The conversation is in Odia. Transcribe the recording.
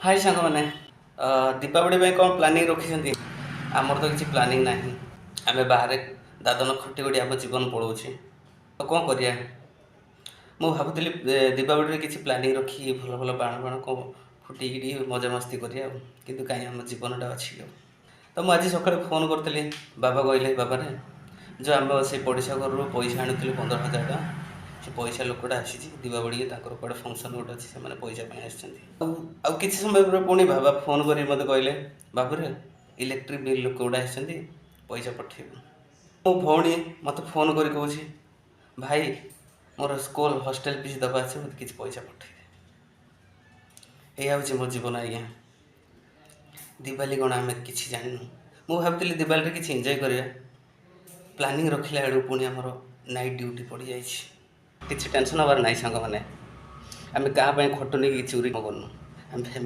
ହାଇ ସାଙ୍ଗମାନେ, ଦୀପାବଳି ପାଇଁ କ'ଣ ପ୍ଲାନିଂ ରଖିଛନ୍ତି? ଆମର ତ କିଛି ପ୍ଲାନିଂ ନାହିଁ। ଆମେ ବାହାରେ ଦାଦନ ଖଟି ଖଟି ଆମ ଜୀବନ ପଳାଉଛି। ତ କ'ଣ କରିବା? ମୁଁ ଭାବୁଥିଲି ଦୀପାବଳିରେ କିଛି ପ୍ଲାନିଂ ରଖି ଭଲ ଭଲ ବାଣ ବାଣ କ'ଣ ଫୁଟେଇକି ଟିକେ ମଜାମସ୍ତି କରିବା ଆଉ। କିନ୍ତୁ କାହିଁ, ଆମ ଜୀବନଟା ଅଛି ଆଉ। ତ ମୁଁ ଆଜି ସକାଳେ ଫୋନ୍ କରିଥିଲି। ବାବା କହିଲେ, ବାବାରେ, ଯେଉଁ ଆମ ସେ ପଡ଼ିଶା ଘରରୁ ପଇସା ଆଣିଥିଲି 15,000 ଟଙ୍କା, ସେ ପଇସା ଲୋକଟା ଆସିଛି ଦୀପାବଳିକି। ତାଙ୍କର କୁଆଡ଼େ ଫଙ୍କସନ୍ ଗୋଟେ ଅଛି, ସେମାନେ ପଇସା ପାଇଁ ଆସିଛନ୍ତି। ଆଉ କିଛି ସମୟ ପରେ ପୁଣି ବାବା ଫୋନ୍ କରି ମୋତେ କହିଲେ, ବାବୁରେ, ଇଲେକ୍ଟ୍ରିକ୍ ବିଲ୍ ଲୋକ ଗୁଡ଼ା ଆସିଛନ୍ତି, ପଇସା ପଠେଇବୁ। ମୋ ଭଉଣୀ ମୋତେ ଫୋନ୍ କରି କହୁଛି, ଭାଇ, ମୋର ସ୍କୁଲ ହଷ୍ଟେଲ ଫିସ୍ ଦେବା ଅଛି, ମୋତେ କିଛି ପଇସା ପଠେଇଦେ। ଏଇଆ ହେଉଛି ମୋ ଜୀବନ ଆଜ୍ଞା। ଦିୱାଲି କ'ଣ ଆମେ କିଛି ଜାଣିନୁ। ମୁଁ ଭାବିଥିଲି ଦିୱାଲିରେ କିଛି ଏନ୍ଜୟ କରିବା। ପ୍ଲାନିଂ ରଖିଲା ବେଳକୁ ପୁଣି ଆମର ନାଇଟ୍ ଡ୍ୟୁଟି ପଡ଼ିଯାଇଛି। କିଛି ଟେନସନ୍ ହେବାର ନାହିଁ ସାଙ୍ଗମାନେ। ଆମେ କାହା ପାଇଁ ଖଟୁନି କି ଚୋରି କରୁନୁ। ଆମେ ଫ୍ୟାମିଲି